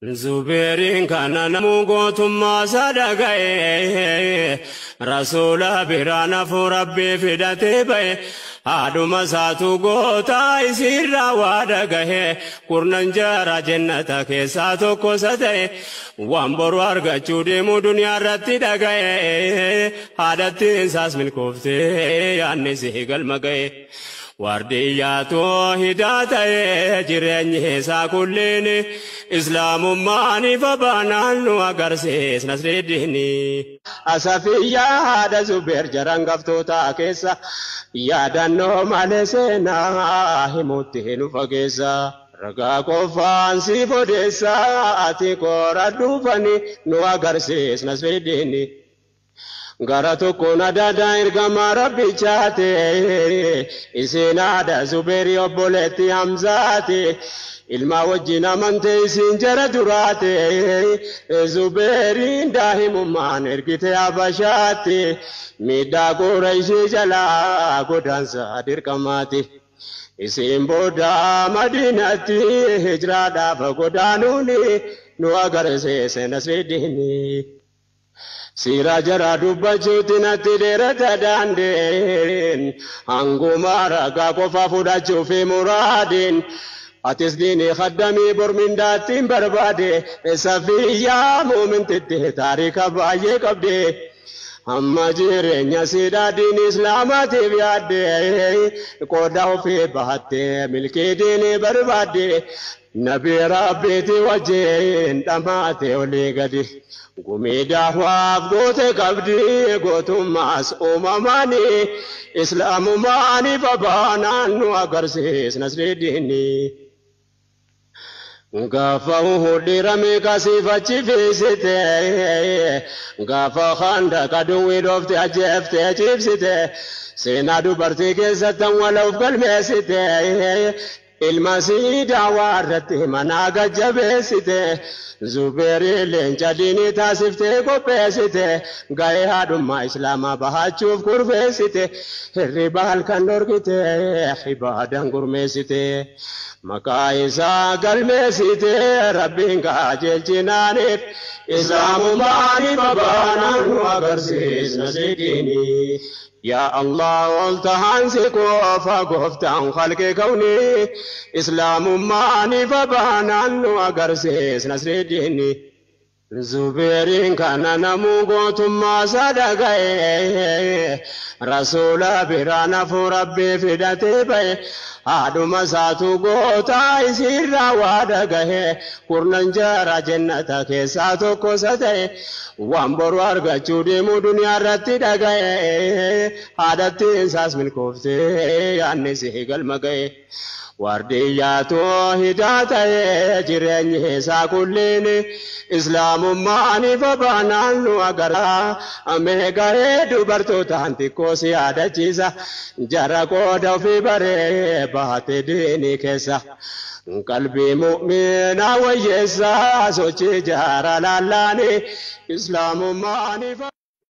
Zubeeriin kana namuu gootummaa isaa dhaga'e, rasuula biraa nafuu rabbii fidatee ba'e. Haadhuma isaatu gootaa isiirraa waa dhagahe, kurnan jaara jennata keessaa tokko isa ta'e. Waan boru argachuu deemu duniyaa irratti dhaga'e, haadhattiin isaas milkooftee yaadni si galma ga'e. Wardiyyaatoo hidaa ta'ee jireenyi isaa kulliin, islaamummaan ifa baanaan nu agarsiis Nasriddini. Asafiyyaa haadha Zubeer jaran gaftoota keessa, yaadannoo malee seenaa himutti nu fageessa. Ragaa qofaan siif odeessa, ati koora dhufani nu agarsiis Nasriddini. Gara tokkoon adaadaa ergamaa rabbichaate, isiin haadha Zubeerii obboleetti Hamzaate. Ilma wajjin amantee isiin jara duraate. Zubeeriin daa'imummaan ergite Habashaatti, miidhaa Qurayshii jalaa godaansa dirqamaati. Isiin booda Madiinatti hijraadhaaf godaanuuni nu agarsiise Nasriddini. Siira jara dubbachuutti natti dheerata daandeen, hanguma ragaa qofa fudhachuu fi muraadin. Atis diinii haddamii bormindaattiin barbaade, Safiyyaa muumintitti taarika baay'ee qabde. Amma jireenya siidhaa diinii islaamaatiif yaadde, qooda ofii bahatte milkii diinii barbaadde. Nabii rabbiiti wajjin dhamaate olii gadi. Gumii daahwaaf goote qabdi gootummaas uumamaani, islaamummaani babaanaan nu agarsiis Nasriddini. Gaafa Uhud kasiif achi fiisite, gaafa Khandaqa duwwii dhoofte ajjeeftee ciibsite, seenaa dubartii keessatti waloof galmeessite. Ilma sii daawaa irratti manaa gajjabeessite, Zubeerii leenca diinii taasiftee qopheessite, ga'ee haadhummaa islaamaa bahachuuf kurfeessite, hirriba halkan dhorkite, ibaadan gurmeessite. Maqaa isaa galmeessite rabbiin qajeelchinaaniif, islaamummaan babaanaan nu agarsiis Nasriddini. Yaa Allah, ol tahaan si qofa gooftaan khalqi kawni, islaamummaan babaanaan nu agarsiis Nasriddini. Zubeeriin kana namuu gootummaa isaa dhaga'e, rasuula biraa nafuu rabbii fidatee ba'e. Haadhuma isaatu gootaa isiirraa waa dhagahe, kurnan jara jennata keessaa tokko isa ta'e. Waan boru argachuu deemu duniyaa irratti dhaga'e, haadhattiin isaas milkooftee yaadni si galma ga'e. Wardiyyaatoo hidaa ta'ee jireenyi isaa kulliin, islaamummaan babaanaan nu agarra. Mee gahee dubartootaan xiqqoo si yaadachiisa, jara qooda ofii baree baate diinii keessa. Qalbii mu'minaa wayyeessa sochii jaara laallaani, islaamummaan.